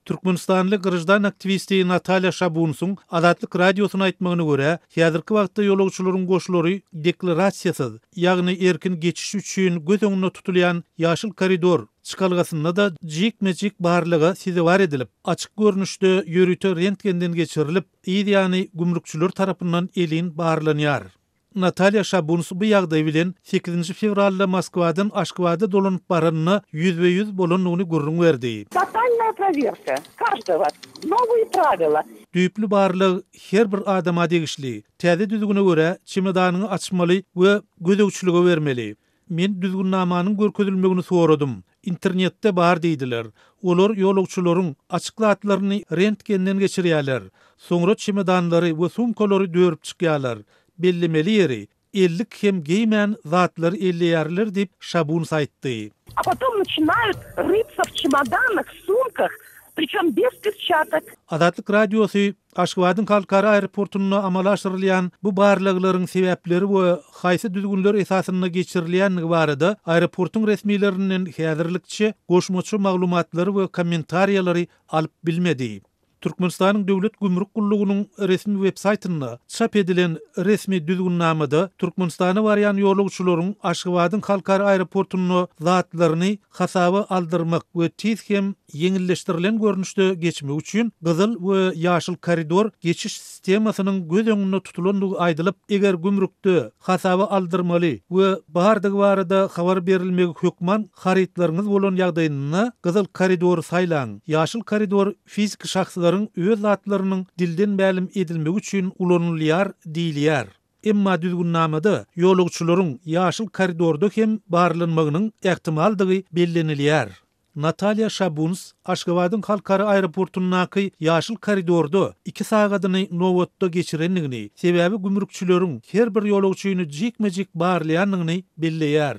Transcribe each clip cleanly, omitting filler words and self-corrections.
Türkmenistanly graždan aktiwisti Natalýa Şabunsyň Azatlyk Radiosyna aýtmagyna görä, häzirki wagtda ýolagçylaryň goşlary deklarasiýasyz, ýagny erkin geçiş üçin göz öňünde tutulýan ýaşyl koridor çykalgasynda-da jikme-jik barlaga sezewar edilip, açyk görnüşde ýörite rentgenden geçirilip, yz ýany gümrükçiler tarapyndan elin barlanýar. Natalýa Şabuns bu ýagdaý bilen sekizinji fewralda Moskwadan Aşgabada dolanyp baranynda ýüzbe-ýüz bolandygyny gürrüň berdi. Totalnaýa prowerka każdogo, nowyý prawila. Düýpli barlag her bir adama degişli. Täze düzgüne görä, çemodanyňy açmaly we gözegçilige bermeli. Men düzgünnamanyň görkezilmegini soradym. Internetde bar diýdiler. Olar ýolagçylaryň açyk zatlaryny rentgenden geçirýärler. Soňra çemodanlary we sumkalary dörüp çykýarlar. Bellemeli ýeri, ellik hem geýmän zatlary elleýärler diýip, Şabuns aýtdy. A potom naçinают rytsa w çemodanah, sumkah, pričem bez perçatok. Azatlyk Radiosy Aşgabadyň halkara aeroportunda amala aşyrylýan bu barlaglaryň sebäpleri we haýsy düzgünler esasynda geçirilýändigi barada aeroportuň resmilerinden häzirlikçe goşmaça maglumatlary we kommentariýalary alyp bilmedi. Türkmenistanyň Döwlet gümrük gullugynyň resmi websaýtynda çap edilen resmi düzgünnamada Türkmenistana barýan ýolagçylaryň Aşgabadyň halkara aeroportunda zatlaryny hasaba aldyrmak we tiz hem ýeňilleşdirilen görnüşde geçmek üçin gyzyl we ýaşyl koridor geçiş sistemasynyň göz öňünde tutulandygy aýdylyp, eger gümrükde hasaba aldyrmaly we bardygy barada habar berilmegi hökman harytlaryňyz bolan ýagdaýynda gyzyl koridory saýlaň, ýaşyl koridor fiziki şahslaryň öz zatlarynyň dilden mälim edilmegi üçin ulanylýar diýilýär. Emma düzgünnamada ýolagçylaryň ýaşyl koridorda hem barlanmagynyň ähtimaldygy bellenilýär. Natalýa Şabuns Aşgabadyň halkara aeroportundaky ýaşyl koridorda iki sagadyny nobatda geçirendigini, sebäbi gümrükçileriň her bir ýolagçyny jikme-jik barlaýandygyny belleýär.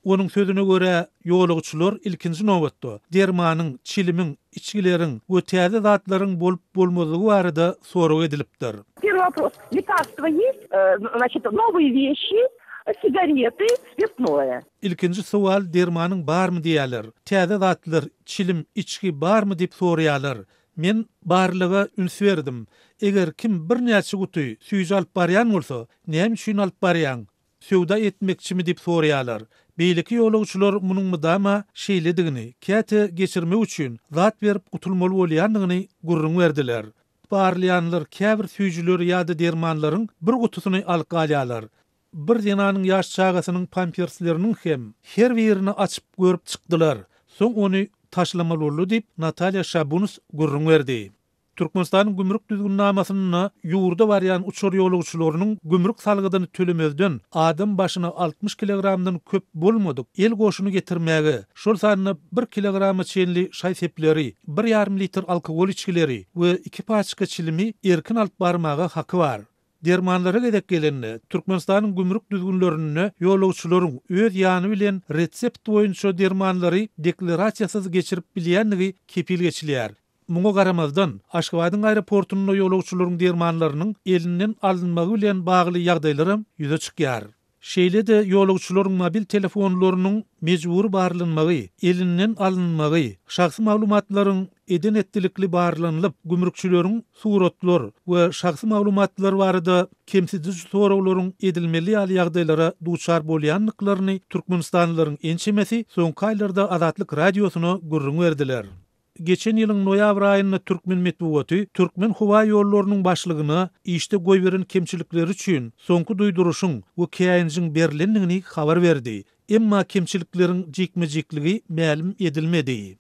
Onuň sözüne görä, ýolagçylar ilkinji nobatda dermanyň, çilimiň, içgileriň we täze zatlaryň bolup-bolmazlygy barada sorag edilipdir. Первый вопрос, lekarstva ýest, znaçit, nowyý weşi, sigarety, spirtnoe. Ilkinji sowal dermanyň barmy diýýärler. Täze zatlar, çilim, içgi barmy diýip soraýarlar. Men barlyga üns berdim. Eger kim birnäçe guty süýji alyp barýan bolsa, näme üçin alyp barýaň? Söwda etmekçimi diýip soraýarlar. Beýleki ýolagçylar munuň mydama şeýledigini, käte geçirmek üçin zat berip gutulmaly bolýandygyny gürrüň berdiler. Barlaýanlar käbir süýjüleri ýa-da dermanlaryň bir gutusyny alyp galýarlar. Bir zenanyň ýaş çagasynyň pampersleriniň hem her birini açyp görüp çykdylar. Soň ony taşlamaly boldy diýip, Natalýa Şabuns gürrüň berdi. Türkmenistanyň gümrük düzgünnamasynda ýurda barýan uçar ýolagçylarynyň gümrük salgydyny tölemezden adam başyna 60 kilogramdan köp bolmadyk el goşuny getirmäge, şol sanda bir kilograma çenli şaý-sepleri, bir ýarym litr alkogol içgileri we iki paçka çilimi erkin alyp barmaga haky bar. Dermanlara gezek gelende, Türkmenistanyň gümrük düzgünlerinde ýolagçylaryň öz ýany bilen resept boýunça dermanlary deklarasiýasyz geçirip bilýändigi kepil geçilýär. Muňa garamazdan, Aşgabadyň aeroportunda ýolagçylaryň dermanlarynyň elinden alynmagy bilen bagly ýagdaýlaram ýüze çykýar. Şeýle-de ýolagçylaryň mobil telefonlarynyň mejbury barlanmagy, elinden alynmagy, şahsy maglumatlaryň eden-etdilikli barlanylyp, gümrükçileriň suratlar we şahsy maglumatlar barada kemsidiji soraglaryň edilmeli ýaly ýagdaýlara duçar bolýandyklaryny türkmenistanlylaryň ençemesi soňky aýlarda Azatlyk Radiosyna gürrüň berdiler. Geçen ýylyň noýabr aýynda türkmen metbugaty Türkmenhowaýollarynyň başlygyna işde goýberen kemçilikleri üçin soňky duýduryşyň we käýinjiň berlendigini habar berdi. Emma kemçilikleriň jikme-jikligi mälim edilmedi.